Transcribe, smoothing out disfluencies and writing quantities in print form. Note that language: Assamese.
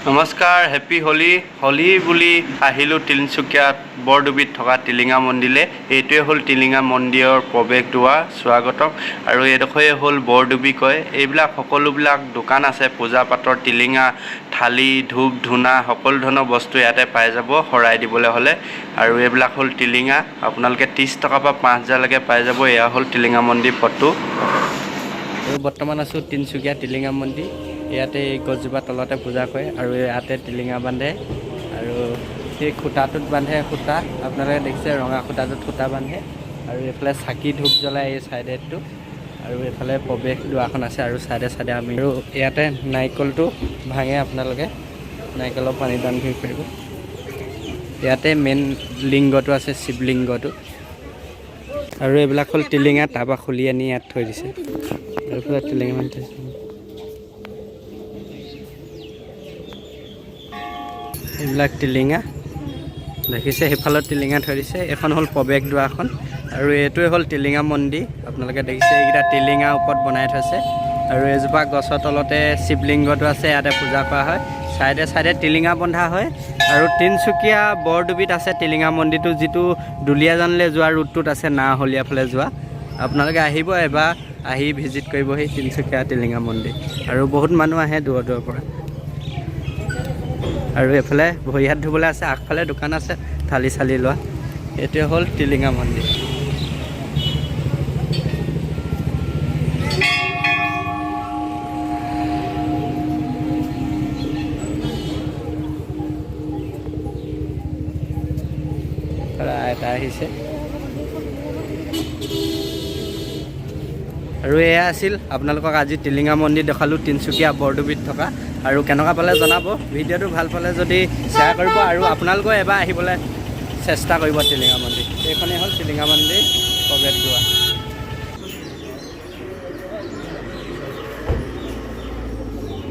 নমস্কাৰ, হেপী হোলী। হোলী বুলি আহিলোঁ তিনিচুকীয়াত বৰডুবিত থকা টিলিঙা মন্দিৰলৈ। এইটোৱে হ'ল টিলিঙা মন্দিৰৰ প্ৰৱেশ দুৱাৰ, স্বাগতম। আৰু এইডোখৰেই হ'ল বৰডুবি কয়। এইবিলাক সকলোবিলাক দোকান আছে, পূজা পাতৰ টিলিঙা, থালি, ধূপ ধূনা সকলো ধৰণৰ বস্তু ইয়াতে পাই যাব শৰাই দিবলৈ হ'লে। আৰু এইবিলাক হ'ল টিলিঙা, আপোনালোকে 30 টকাৰ পৰা 5000লৈকে পাই যাব। এয়া হ'ল টিলিঙা মন্দিৰ ফটো। আৰু বৰ্তমান আছোঁ তিনিচুকীয়া টিলিঙা মন্দিৰ। ইয়াতে এই গছজোপা তলতে পূজা কৰে আৰু ইয়াতে টিলিঙা বান্ধে। আৰু সেই খুঁটাটোত বান্ধে সূতা, আপোনালোকে দেখিছে ৰঙা খুঁটাটোত সূতা বান্ধে। আৰু এইফালে চাকি ধূপ জ্বলাই এই চাইডেটো। আৰু এইফালে প্ৰৱেশ দুৱাৰখন আছে আৰু চাইডে চাইডে আমি আৰু ইয়াতে নাৰিকলটো ভাঙে, আপোনালোকে নাৰিকলৰ পানী দান কৰিব পাৰিব। ইয়াতে মেইন লিংগটো আছে, শিৱলিংগটো। আৰু এইবিলাক হ'ল টিলিঙা, তাৰপৰা খুলি আনি ইয়াত থৈ দিছে। আৰু এইফালে টিলিঙা বান্ধি থৈছে। এইবিলাক টিলিঙা দেখিছে, সেইফালত টিলিঙা থৈ দিছে। এইখন হ'ল প্ৰৱেশ দুৱাৰখন আৰু এইটোৱে হ'ল টিলিঙা মন্দিৰ। আপোনালোকে দেখিছে এইকেইটা টিলিঙাৰ ওপৰত বনাই থৈছে। আৰু এজোপা গছৰ তলতে শিৱলিংগটো আছে, ইয়াতে পূজা কৰা হয়। চাইডে চাইডে টিলিঙা বন্ধা হয়। আৰু তিনিচুকীয়া বৰডুবিত আছে টিলিঙা মন্দিৰটো, যিটো দুলীয়াজানলৈ যোৱা ৰুটটোত আছে, নাহলীয়া ফালে যোৱা। আপোনালোকে আহিব এবাৰ, আহি ভিজিট কৰিবহি তিনিচুকীয়া টিলিঙা মন্দিৰ। আৰু বহুত মানুহ আহে দূৰৰ দূৰৰ পৰা। আৰু এইফালে ভৰি হাত ধুবলৈ আছে, আগফালে দোকান আছে থালি চালি লোৱা। এইটোৱে হ'ল টিলিঙা মন্দিৰ। আইতা আহিছে। আৰু এয়া আছিল আপোনালোকক আজি টিলিঙা মন্দিৰ দেখালোঁ, তিনিচুকীয়া বৰডুবিত থকা। আৰু কেনেকুৱা পালে জনাব, ভিডিঅ'টো ভাল পালে যদি শ্বেয়াৰ কৰিব আৰু আপোনালোকেও এবাৰ আহিবলৈ চেষ্টা কৰিব টিলিঙা মন্দিৰ। এইখনেই হ'ল টিলিঙা মন্দিৰ প্ৰৱেশ দুৱাৰ।